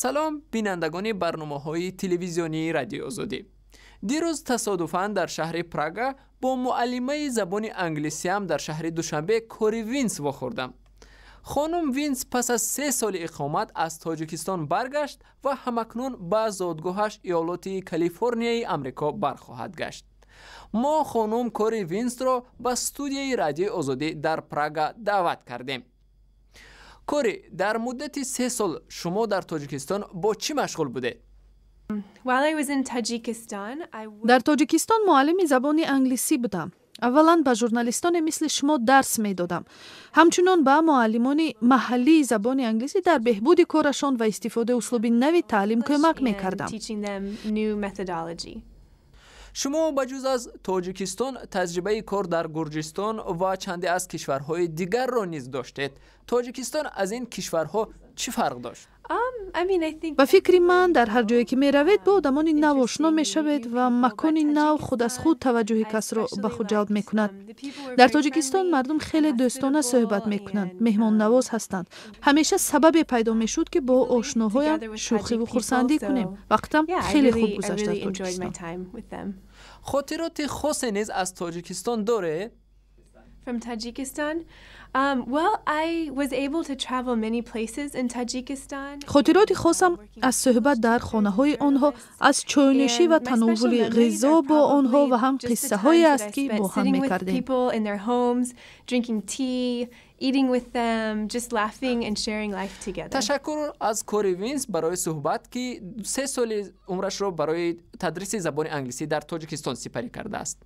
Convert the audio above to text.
Салом, бинандагони барномаҳои телевизионии Радиои Озодӣ. Дирӯз тасодуфан дар шаҳри Прага бо муаллимаи забони англисиам дар шаҳри Душанбе, Кори Винс, вохӯрдам. Хонум Винс пас аз 3 соли иқомат аз Тоҷикистон баргашт ва ҳамакнун ба зодгоҳаш, Иёлоти Калифорнияи Амрико, бархоҳад гашт. Мо хонум Кори Винсро ба студияи Радиои Озодӣ дар Прага даъват кардем. Кори, дар муддати 3 сол шумо дар Тоҷикистон бо чӣ машғул будед? Дар Тоҷикистон муаллими забони англисӣ будам. Аввалан ба журналистоне мисли шумо дарс медодам, ҳамчунон ба муаллимони маҳаллии забони англисӣ дар беҳбуди корашон ва истифодаи услуби нави таълим кӯмак мекардам. Шумо ба ҷуз аз Тоҷикистон таҷрибаи кор дар Гурҷистон ва чанде аз кишварҳои дигарро низ доштед. Тоҷикистон аз ин кишварҳо чӣ фарқ дошт? Ба фикри ман, дар ҳар ҷое ки меравед, бо одамони нав ошно мешавед ва макони нав худ аз худ таваҷҷӯҳи касро ба худ ҷалб мекунад. Дар Тоҷикистон мардум хеле дӯстона суҳбат мекунанд, меҳмоннавоз ҳастанд. Ҳамеша сабабе пайдо мешуд, ки бо ошноҳоям шӯхиву хурсандӣ кунем. Вақтам хеле хуб гузашт дар Тоҷикистон. Хотироти хосе низ аз Тоҷикистон доред? From Tajikistan? Well, I was able to travel many places in Tajikistan. Хотироти хосам аз суҳбат дар хонаҳои онҳо, аз чойнӯшӣ ва тановвули ғизо бо онҳо ва ҳам қиссаҳое аст, ки бо ҳам мекардем. Eating with them, just laughing and sharing life together. Ташаккур аз Кори Винс барои суҳбат, ки 3 соли умрашро барои тадриси забони англисӣ дар Тоҷикистон сипарӣ кардааст.